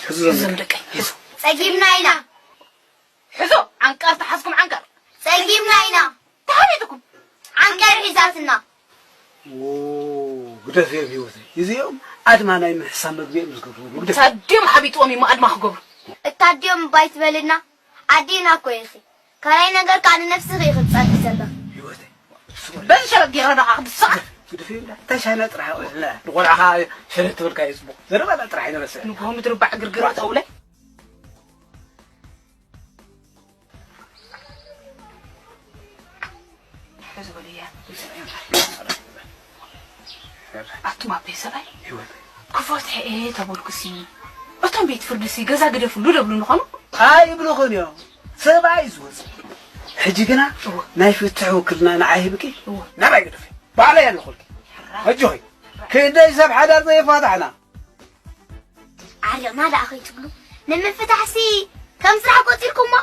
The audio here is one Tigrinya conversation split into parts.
ሕዙ ዘም ደቀይ፣ ሕዙ። ጸጊምና ኢና። ሕዙ፣ ዓንቀር ተሓዝኩም ዓንቀር። ጸጊምና ኢና። ተሓቢጥኩም። ዓንቀር ሒዛትና። ዎ፣ ግደፍ እዮም ህይወተይ። እዚኦም ኣድማ ናይ ምሕሳብ መግቢ እዮም ዝገብሩ። ግደፍ። ታዲኦም ሓቢጥዎም እዮም ኣድማ ክገብሩ። እታ ኣዲኦም እባ ኣይትበልና። ኣዴና እኮ ኢኺ። ካልኣይ ነገር ከኣ ንነብስኺ ኢኺ ትጸልኢ ዘለኺ። ህይወተይ። በዚ ሸበጥ ገይረ ዶ ከዓ ክትስኻ? ግደፍ እዮም። እንታይ ሻሂና ጥራሕ ውዕልና። ንቆልዓኻ ሸለት ትብልካ እዩ ጽቡቕ። ዘረባና ጥራሕ ይነበሰ። ንግሆ ምድሪ ባዕ ግርግር ኣተውለ። ሕዚ በልያ። ኣቱም ኣቤ ሰብኣይ፣ ክፈትሐ እየ ተበልኩሲ፣ እቶም ቤት ፍርድሲ ገዛ ግደፍሉ ደብሉ ንኾኑ? ኣይብሉኽን እዮም። ሰብኣይ ዝወፅ። ሕጂ ግና እወ። ናይ ፍትሒ ውክልና ንዓይ ሂብኪ፣ እወ። ናባይ ግደፊ። ባዕለይ ኣለኹልኪ። ሕራይ። ኣጆኺ። ክንደይ ሰብ ሓዳር ዘይፋታሕና። ዓሪቕና ደኣ ከይትብሉ፣ ንምፍታሕሲ ከም ስራሕ ቆጺርኩሞ?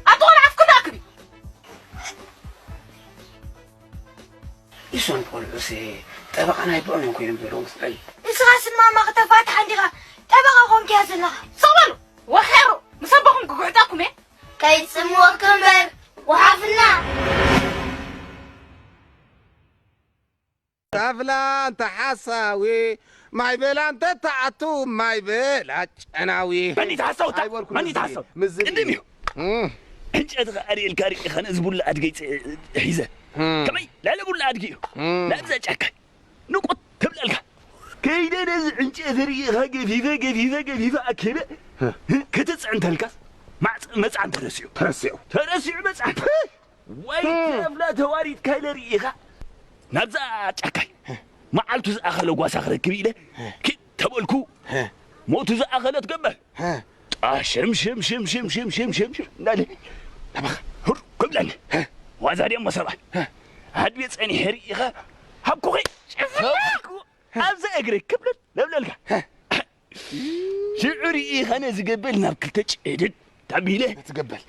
ኣቲ ቆልዓትኩም ደኣ ክቢ። እዞም ቆልዑሲ ጠበቓ ናይ ብኦም እዮም ኮይኖም ዘለዉ መስለኒ። ንስኻስ ማማ ክተፋትሓ እንዲኻ ጠበቓ ኮንክያ ዘለኻ። ስቕ በሉ፣ ወኺሩ፣ ምስ ኣቦኹም ክጉሕጠኩም እየ። ከይትጽምወኩም እምበር፣ ወሓፍና። ታፍላ እንተ ሓሳዊ፣ ማይ በላ እንተ ትኣቱ፣ ማይ በላ ጨናዊ። መን እዩ ተሓሳዊ? ኣይበልኩ መን እዩ ምስዚ ተሓሳዊ? ምስዚ ቅድም እዩ። እም። ዕንጨቲ ከኣ ኣርእየልካ ርኢኻ ነዚ ቡላ ኣድገይ ጽ-፣ ሒዘ። እም። ከመይ? ልዕሊ ቡላ ኣድጊ እዩ። እም። ናብዛ ጫካ ንቁት ትብለልካ። ከይደ ነዚ ዕንጨቲ ርኢኻ ገፊፈ፣ ገፊፈ፣ ገፊፈ ኣኪበ። እም። ክትጽዕንተልካስ ማዕጽ-፣ መጽዓን ተረሲዑ። ተረሲዑ። ተረሲዑ መጽዓን። ወይ ተፍላ ተዋሪድካ ኢለ ርኢኻ ናብዛ ጫካይ መዓልቱ ዝኣኸለ ጓሳ ክረክብ ኢለ ኪድ ተበልኩ። ሞቱ ዝኣኸለት ገበል ጣ ሽም ሽም ሽም ሽም ሽም ሽም ሽም ሽም እንዳለ ናባኻ ሁር ክብለኒ። ዋዛ ድያ እሞ ሰብኣይ ኣድቤ ጸኒሐ ርኢኻ ሃብኩኺ ጭፍልኩ ኣብዛ እግሪ ክብለል ለብለልካ። ሽዑ ርኢኻ ነዚ ገበል ናብ ክልተ ጭድድ ኣቢለ ነቲ ገበል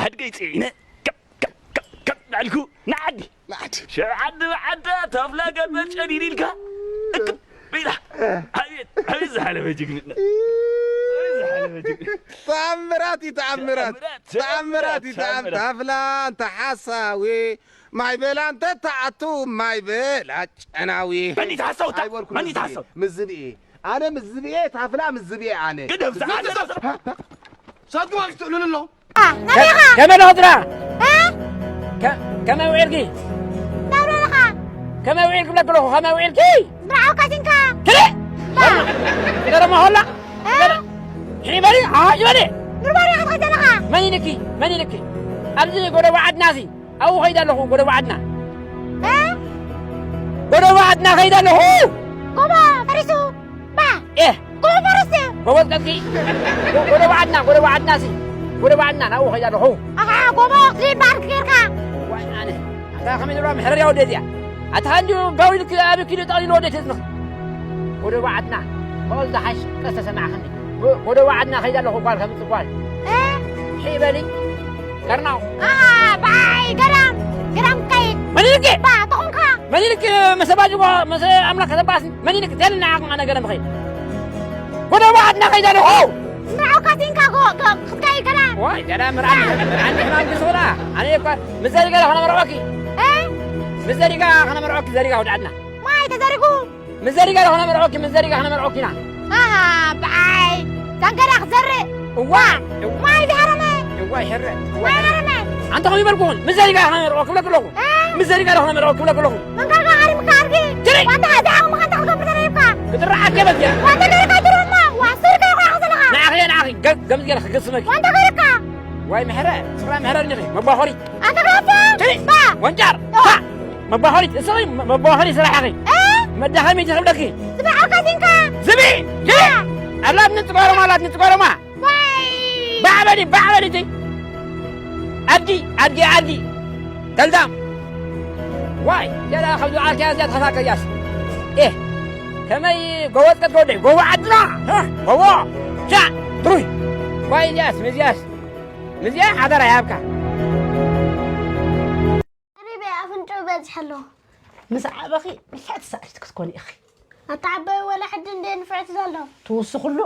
ኣድገይ ጽዒነ ከብ ከብ ከብ ከብ ዳልኩ ንዓዲ ንዓዲ። ሽዑ ዓዲ ብዓዳ ታፍላ ገበል ጨዲድ ኢልካ እክብ ኢላ። ኣቤት ኣቤት ዝሓለፈ ጅግንነት። ኣቤት ዝሓለፈ ጅግንነት። ተኣምራት እዩ ተኣምራት። ተኣምራት፣ ተኣምራት እዩ ተኣምራት። ተኣምራት። ታፍላ እንተ ሓሳዊ ማይ በላ እንተ ተኣቱ ማይ በላ ጨናዊ። መን እዩ ተሓሳዊ? ኣይበልኩ መን እዩ ምስዚ ተሓሳዊ? ምስዚ ብኤ። ኣነ ምስዚ ብኤ፣ ታፍላ ምስዚ ብኤ ኣነ። ግደፍ፣ ዝሓ-፣ ሳትኩም ኣክስትእሉን ኣሎ። አ፣ ናበይ ኢኻ? ከመይ ኣለኹ ጥራ? እ? ከ-፣ ከመይ ውዒልኪ? ናብራ ኢኻ? ከመይ ውዒልኪ ብለኪ ኣለኹ፣ ከመይ ውዒልኪ? ንዓው ካሲንካ። ክልእ! ባ! ገረማ ሆላ? እ? ገረ-፣ ሒበሊ፣ ኣዋጅ በሊ! ንርባሪ ኢኻ ትኸይድ ዘለኻ? መን ኢልኪ? መን ኢልኪ? ኣብዚ ጎደቦ ዓድና እዚ ኣብኡ ኸይደ ኣለኹ፣ ጎደቦ ዓድና። እ? ጎደቦ ዓድና ኸይደ ኣለኹ። ጎቦ ፈሪሱ። ባ! ኤህ! ጎቦ ፈሪሱ። ጎቦ ቀጥቂ። ጎ-፣ ጎደቦ ዓድና፣ ጎደቦ ዓድና ሲ። ጎደቦ ዓድና ናብኡ ኸይደ ኣለኹ። ኣኻ፣ ጎቦ ክትበሃል ጌርካ። ዋይ፣ ኣነ። ኣታ ኸመይ ንብላ ምሕረር እያ ወደዚኣ። ኣታ ኸንዲ ባው ኢልክ ኣብ ኪሎ ጠቕሊሉ ወደ ተዝንኽ። ጎደቦ ዓድና። ብቐል ዝሓሽ ቀስ ተሰማዕኽኒ። ጎ-፣ ጎደቦ ዓድና ኸይደ ኣለኹ ጓል ከምጽእ ጓል። እ? ሒበሊ። ገርናው። ኣሃ፣ ብዓይ ገዳም፣ ገዳም ከይድ። መን ኢልኪ? ባ፣ ተኾንካ። መን ኢልኪ? መሰ ባጅ ጓ-፣ መሰ ኣምላኽ ከተባስኒ። መን ኢልኪ? ተልና ዓቕማ ነገር ምኸይድ። ጎደቦ ዓድና ከይደ ኣለኹ። ምርዓው ካቲንካ ጎ-፣ ገ-፣ ክትከይድ ገዳም። ዋይ፣ ገዳም ምርዓው፣ ምርዓው ሕማም ግስውላ። ኣነ እኳ ምስ ዘሪጋ ዶ ከነመርዖኪ? እ? ምስ ዘሪጋ ከነመርዖኪ፣ ዘሪጋ ወደ ዓድና። ማይ ተዘሪጉ። ምስ ዘሪጋ ዶ ከነመርዖኪ፣ ምስ ዘሪጋ ከነመርዖኪ ኢና። ኣሃ፣ ብዓይ ዛንገዳ ክዘርእ። እዋ፣ እዋ። ማይ ዝሃረመ። እዋ፣ ይሕረ። እዋ፣ ማይ ይሕረ። ሃረመ። ኣንተ ኸም ይበልኩኹን፣ ምስ ዘሪጋ ከነመርዖኪ ክብለኪ ኣለኹ። እ? ምስ ዘሪጋ ዶ ከነመርዖኪ ክብለኪ ኣለኹ። መንጋጋ ሃሪምካ ኣድጊ። ትሪ። ዋንታ እዛ ዓቕምኻ እንታይ ክትገብር ተረኺብካ? ክጥርዓኪ እየ በልኪ። ዋንታ ገይርካ ኣይትርህማ። ዋ፣ ሱርካ ይኾንካ ዘለኻ። ንዓኺ እየ፣ ንዓኺ። ገ-፣ ገምዚ ገይረ ክግስመኪ። ዋንታ ገይርካ። ዋይ ምሕረ፣ ስፍራ ምሕረ እኒኺ። መባኾሪ። ኣንታ ክላሳ። ትሪ። ባ። ወንጫር። ዋ። ታ። መባኾሪ፣ እስኺ መ-፣ መባኾሪ ስራሕ ኢኺ። እ? መዳኸሚ ትኽብለኪ። ስራሕ ኣካቲንካ። ዝቢ። ባ። ኣላትኒ ጽጓሮማ፣ ኣላትኒ ጽጓሮማ። ዋይ! ባዕ በሊ፣ ባዕ በሊ እቲ። ኣድጊ፣ ኣድጊ፣ ኣድጊ። ገልዳም። ዋይ፣ ገላ ካብ ዝዓርክያ እዚኣ ትኸፋከያስ። ኤህ፣ ከመይ ጎቦ ጥቀት ጎደይ፣ ጎቦ ዓድና፣ እ፣ ጎቦ። ሻ፣ ትሩይ። ዋይ፣ እዚኣስ፣ ምዚኣስ፣ ምዚኣ ሓደራ ይሃብካ። ቀሪበ ኣፍንጭኡ በዚሑ ኣሎ። ምስ ዓበኺ ንፍዕቲ ሰዓሪት ክትኮኒ ኢኺ። ኣታ ዓባይ ወላ ሕጂ እንድየ ንፍዕቲ ዘሎ። ትውስኽሉ።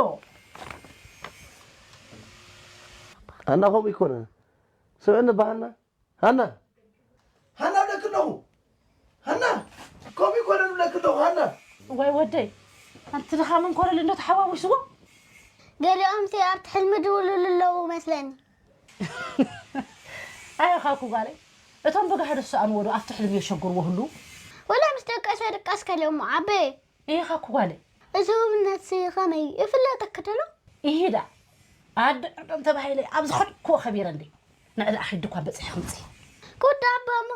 ሃና ከምኡ ኣይኮነን። ስምዕኒ እባ ሃና። ሃና። ሃና እብለኪ ኣለኹ። ሃና። ከምኡ ኣይኮነን እብለኪ ኣለኹ፣ ሃና። እዋይ ወደይ፣ ኣንቲ ድኻ መንኮለል እንዶ ተሓዋዊስዎ። ገሊኦምሲ ኣብቲ ሕልሚ ድውልሉ ኣለዉ መስለኒ። ኣየኻኩ ጓለይ፣ እቶም ብጋህዲ ዝሰኣንዎ ዶ ኣብቲ ሕልሚ የሸግርዎ ህልዉ? ወላ ምስ ደቀሰ ድቃስ ከልኦሞ ዓበየ። ኢኻ እኮ ጓለይ። እዚ ውብነትሲ ኸመይ ይፍለጠኪ ዶ ኣሎ? ኢሂ ደኣ። ኣደ ዕርዶም ተባሂለ ኣብ ዝኸድክዎ ከቢረ እንዴ። ንዕ ደኣ ኺድ ድኳን በጺሐ ክምጽእ። ክውዳእ እባ እሞ፣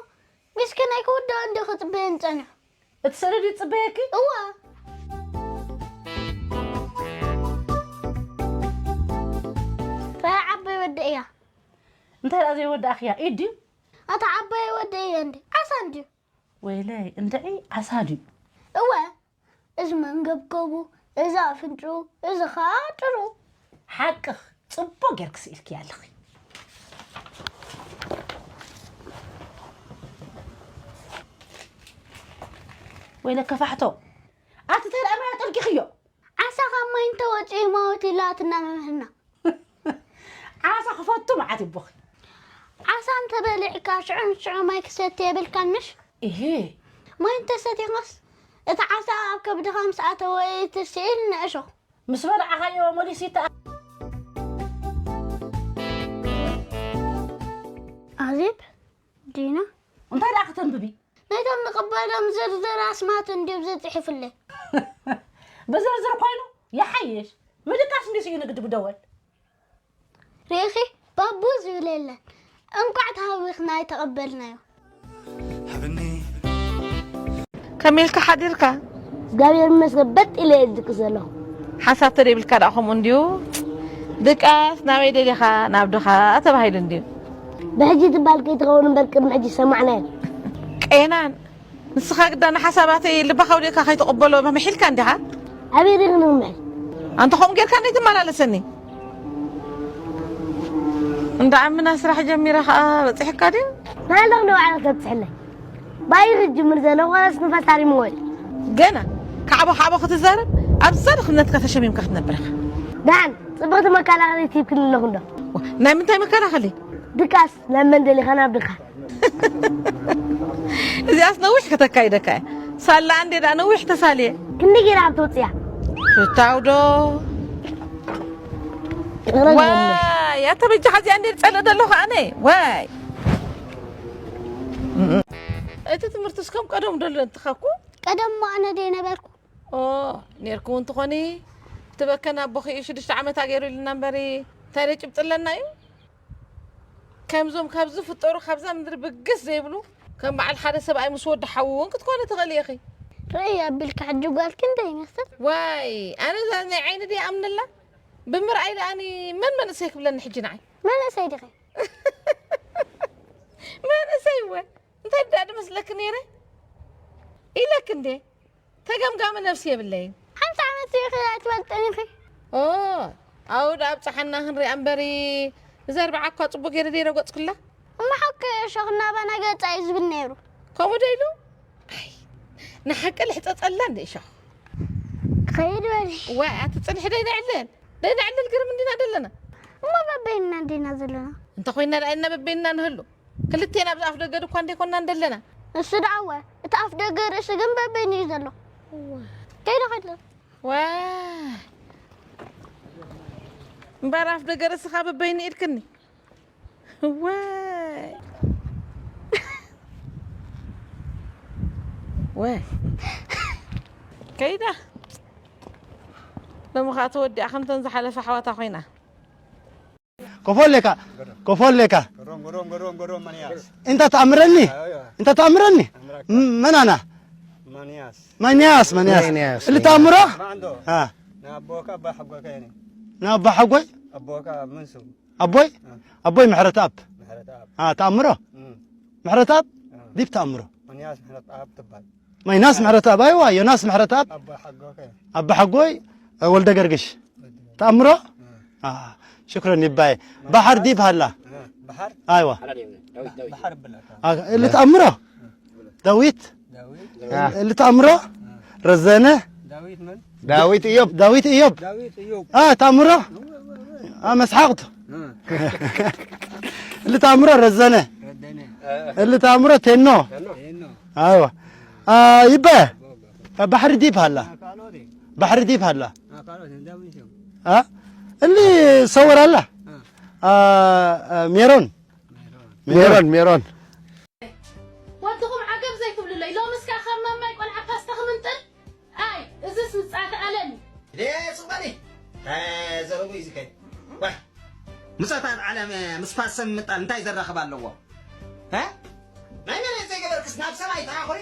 ምስኪናይ ክውዳእ እንድዩ ክጽበየኒ ጸኒሑ። እቲ ስእሊ ድዩ ዝጽበየኪ? እወ። እታ ዓባይ ወደይ እያ። እንታይ ደኣ ዘይወዳእኽያ? ኢድ ድዩ? ኣታ ዓባይ ወደይ እያ እንዴ? ዓሳ እንድዩ። ወይለይ፣ እንድዒ ዓሳ ድዩ? እወ። እዚ መንገብገቡ፣ እዚ ኣፍንጭኡ፣ እዚ ኸኣ ጥርኡ። ሓቅኽ፣ ጽቡቕ ጌርኪ ስኢልክያ ኣለኺ። ወይለከ ፋሕቶ፣ ኣቲ እንታይ ደኣ ማይ ኣጠልቂኽዮ? ዓሳ ካብ ማይ እንተወጺኡ ይመውት ኢላትና መምህርና። ዓሳ ክፈቱ መዓት ይቦኺ። ዓሳ እንተበሊዕካ ሽዑ ንሽዑ ማይ ክሰቲ የብልካን ምሽ? እሂ። ማይ እንተሰቲኻስ፣ እቲ ዓሳ ኣብ ከብድኻ ምስ ኣተወ እቲ ስኢል ንእሾኽ። ምስ በላዕኻዮ መሊሱ ይተኣ-። ኣዜብ፣ ዲና። እንታይ ደኣ ከተንብቢ? ናይቶም ንቕበሎም ዝርዝር ኣስማት እንድዩ ዝጽሕፍለይ። ብዝርዝር ኮይኑ ይሓይሽ። ምድቃስ እንድዩ ስኢኑ ግዲ ብደወል። ርኢኺ፣ ባቡ ዝብል የለን። እንቋዕ ተሃዊኽና ኣይተቐበልናዮ። ከመይ ኢልካ ሓዲርካ? እግዚኣብሔር ይመስገን፣ በጥ ኢለ እየ ዝድቅስ ዘለኹ። ሓሳብ ተደይብልካ ደኣ ከምኡ እንድዩ። ድቃስ ናበይ ደሊኻ? ናብ ድኻ ተባሂሉ እንድዩ። ብሕጂ ትበሃል ከይትኸውን እምበር ቅድሚ ሕጂ ሰማዕናዮ። ቄናን፣ ንስኻ ግዳ ንሓሳባተይ ልብኻ ኣውዲቕካ ከይትቕበሎ መምሒልካ እንዲኻ? ኣበይ ዲኺ ንምምሕል? ኣንተ ከምኡ ጌርካ እንዴት ትመላለሰኒ? እንዳ ኣምና ስራሕ ጀሚረ ኸኣ በጺሕካ ድዩ? ናሎም ንባዕልኻ ተብጽሐለይ። ባይር ጅምር ዘሎ ወረስ ንፈሳሪ መወል። ገና ካዕቦ ካዕቦ ክትዛረብ ኣብዛ ድኽነትካ ተሸሚምካ ክትነብር ኢኻ። ደሓን ጽብቕቲ መከላኸሊት ሂብክኒ ኣለኹ እንዶ። ዋ፣ ናይ ምንታይ መከላኸሊ? ድቃስ ናብ መን ደሊኻ ናብ ድኻ። እዚኣስ ነዊሕ ከተካይደካ እያ። ሳላ እንዴ ደኣ ነዊሕ ተሳልየ። ክንደይ ገይራ ኣብ ተውፅያ? ፍታው ዶ? ዋይ፣ ኣታ በጃኻ እዚኣ እንዴ ዝጸልእ ዘለኹ ኣነ? ዋይ። እቲ ትምህርትስ ከም ቀደሙ ደሎ እንትኻኩ? ቀደም እሞ ኣነ ድየ ነበርኩ። ኦ፣ ኔርኩ እውን ትኾኒ። እቲ በከና ኣቦኺ እዩ ሽዱሽተ ዓመት ኣገይሩ ኢልና እምበሪ፣ እንታይ ደይ ጭብጢ ኣለና እዩ? ከምዞም ካብ ዝፍጠሩ ካብዛ ምድሪ ብግስ ዘይብሉ፣ ከም በዓል ሓደ ሰብኣይ ምስ ወዲ ሓዉ እውን ክትኮኒ ትኽእሊ ኢኺ። ርእይ ኣቢልካ ሕጂ ጓል ክንደይ ይመስል? ዋይ፣ ኣነ እዛ ናይ ዓይኒ ድየ ኣምነላ? ብምርኣይ ደኣኒ መን መንእሰይ ክብለኒ ሕጂ ንዓይ? መንእሰይ ዲኺ? መንእሰይ እወ። እንታይ ደኣ ድመስለኪ ነይረ? ኢለኪ እንዴ? ተገምጋሚ ነብሲ የብለይን። ሓንቲ ዓመት ኢኺ ኣይትፈልጥን ኢኺ። ኦ፣ ኣብኡ ደኣ ኣብጽሓና ክንሪኣ እምበሪ፣ እዛ ኣርብዓ እኳ ጽቡቕ ገይረ ደይረገጽኩላ። እሞ ሓቂ እሾኽ እናባና ገጻ እዩ ዝብል ነይሩ። ከምኡ ዶ ኢሉ? ኣይ፣ ንሓቂ ልሕጸጸላ እንደ እሾኽ። ኸይድ በሊ። ዋይ፣ ኣቲ ጽንሒ ደይ ነዕልል። ደይ ነዕልል ግርም እንዲና ደለና። እሞ በበይንና እንዲና ዘለና። እንተ ኮይና ደኣ ኢና በበይንና ንህሉ። ክልቴና ኣብዚ ኣፍ ደገ ድኳን ደይኮንና እንደለና። እሱ ደኣ እወ፣ እቲ ኣፍ ደገ ርእሲ ግን በበይኑ እዩ ዘሎ። እዋ። ከይደ ከይደ። ዋ። እምበኣር ኣፍ ደገ ርእስኻ በበይኑ ኢልክኒ። ወይ። ወይ። ከይዳ። ሎሚ ኸኣ ተወዲኣ ከምተን ዝሓለፈ ኣሕዋታ ኮይና። ኮፎ ኣለካ፣ ኮፎ ኣለካ። ጎሮም፣ ጎሮም፣ ጎሮም፣ ጎሮም፣ ማንያስ። እንተ ተኣምረኒ፣ ኣዮ፣ ኣዮ። እንተ ተኣምረኒ። ኣምራካ። ም-፣ መን ኣና? ማንያስ። ማንያስ፣ ማንያስ። ማንያስ፣ እሊ ማንያስ። ተኣምሮ? ማዕንዶ። አ። ንኣቦካ ኣባ ሓጎካ እየ። ንኣባ ሓጎይ? ኣቦካ ምን ስሙ? ኣቦይ? አ። ኣቦይ ምሕረተኣብ። ምሕረተኣብ። አ፣ ተኣምሮ? እም። ምሕረተኣብ? አ። ዲብ ተኣምሮ? ማንያስ ምሕረተኣብ ትባል። ማይናስ ምሕረተኣብ፣ ኣይዋ፣ ዮናስ ምሕረተኣብ። ኣባ ሓጎከ። ኣባ ሓጎይ፣ እ፣ ወልደ ገርግሽ። ተኣምሮ? እ። አ፣ ሽክረን ይባይ። ባሕር ዲብ ሃላ። እ፣ ባሕር? ኣይዋ። ባሕር ብለካ። አ፣ እሊ ተኣምሮ? ዳዊት? ዳዊት? አ፣ እሊ ተኣምሮ? ረዘነ? ዳዊት መን? ዳዊት እዮብ። ዳዊት እዮብ። ዳዊት እዮብ። አ፣ ተኣምሮ? አ፣ መስሓቕቱ። እሊ ታምሮ ረዘነ። እሊ ታምሮ ቴኖ። ኣይዋ። ይበ ባሕሪ ዲብ ሃላ። ባሕሪ ዲብ ሃላ። እሊ ሰወር ኣላ። ሜሮን። ሜሮን ሜሮን። ወድኹም ዓገብ ዘይትብሉለይ ሎምስ ከኣ ካብ ማማይ ቆልዓ ፓስታ ክምንጥል ኣይ እዝስ ምጻእቲ ኣለም እዩ። ደስ በሊ። ተዘረቡ እዩ ዝከድ። ዋይ። ምጸታት ዓለም ምስ ፓስታ ምጣል እንታይ ዘራኽብ ኣለዎ? እ? ናይ መን ዘይገበርክስ ናብ ሰማይ ተሓኾሪ?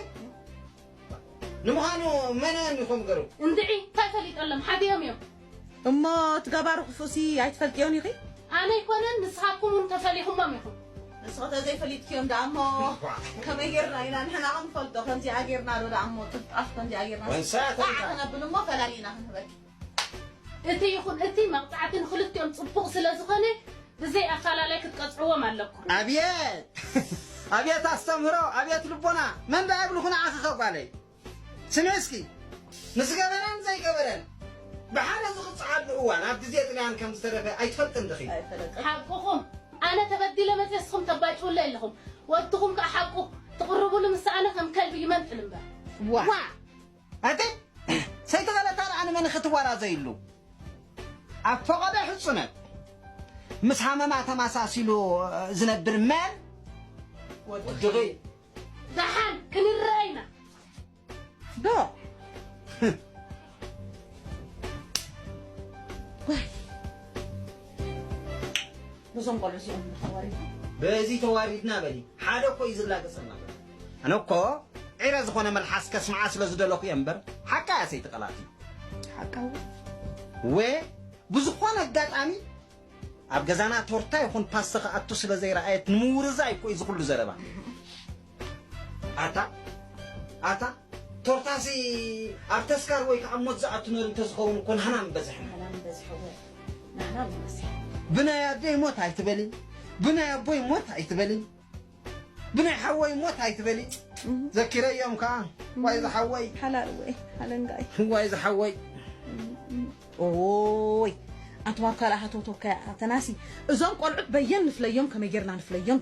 ንምዃኑ መነን ኢኹም ገሩ? እንድዒ እንታይ ፈሊጦሎም ሓዲኦም እዮም። እሞ እቲ ገባሩ ክፉእሲ ኣይትፈልጥዮን ኢኺ? ኣነ ኣይኮነን ንስኻትኩም እውን ተፈሊኹሞም ኢኹም። ንስኺ ተዘይፈሊጥክዮም ደኣ እሞ ከመይ ጌርና ኢና ንሕና ክንፈልጦ? ከምዚኣ ጌርና ዶ ደኣ እሞ ጥፍጣፍ ከምዚኣ ጌርና ወንሳት ጣዕ ክነብል እሞ ፈላሊና ክንህበኪ። እቲ ይኹን እቲ መቕጻዕቲ ንኽልቲኦም ጽቡቕ ስለ ዝኾነ ብዘይ ኣፋላላይ ክትቀጽዕዎም ኣለኩም። ኣብየት ኣብየት ኣስተምህሮ ኣብየት ልቦና መን ደኣ ይብልኹ ንዓኺ ኸ ጓለይ ስምዒ እስኪ ንዝገበረን ዘይገበረን ብሓደ ዝቕጽዓሉ እዋን ኣብ ግዜ ጥልያን ከም ዝተረፈ ኣይትፈልጥን ድኺ? ሓቅኹም ኣነ ተበዲለ መፅየ ንስኹም ተባጭውለይ ኣለኹም ወድኹም ከዓ ሓቁ ትቕርቡሉ ምስ ሰኣነ ከም ከልቢ ይመንጥል እምበር። ዋ ኣቲ ሰይተቐለታ ደኣ ንመን ክትወራዘይሉ ኣብ ፈቐዶ ሕጹነት ምስ ሃመማ ተመሳሲሉ ዝነብር መን ወድኺ ደሓን ክንረኣይና ዶ ነዞም ቆልዑ እዚኦም ተዋሪድና በዚ ተዋሪድና በሊ ሓደ እኮ እዩ ዝላገጸና ዘሎ ኣነ እኮ ዒረ ዝኾነ መልሓስ ከስምዓ ስለ ዝደለኹ እየ እምበር ሓቃ እያ ሰይቲ ቀላቲ ሓቃ ወ ብዝኾነ ኣጋጣሚ ኣብ ገዛና ቶርታ ይኹን ፓስተ ክኣቱ ስለ ዘይረኣየት ንምውርዛይ እኮ እዩ ዝኹሉ ዘረባ ኣታ ኣታ ቶርታሲ ኣብ ተስካር ወይ ከዓ ሞት ዝኣቱ ነሩ እንተዝኸውን እኮ ናህና ምበዝሕና ናህና ምበዝሐ ወ ናህና ምበዝሐ ብናይ ኣደይ ሞት ኣይትበሊ ብናይ ኣቦይ ሞት ኣይትበሊ ብናይ ሓወይ ሞት ኣይትበሊ ዘኪረዮም ከዓ ዋይ ዝሓወይ ሓላል ወይ ሓለንጋይ ዋይ ዝሓወይ ኦይ ኣንቱም ኣብ ካልኣ ሃተውተው ከያ ተናሲ እዞም ቆልዑት በየን ንፍለዮም ከመይ ጌርና ንፍለዮም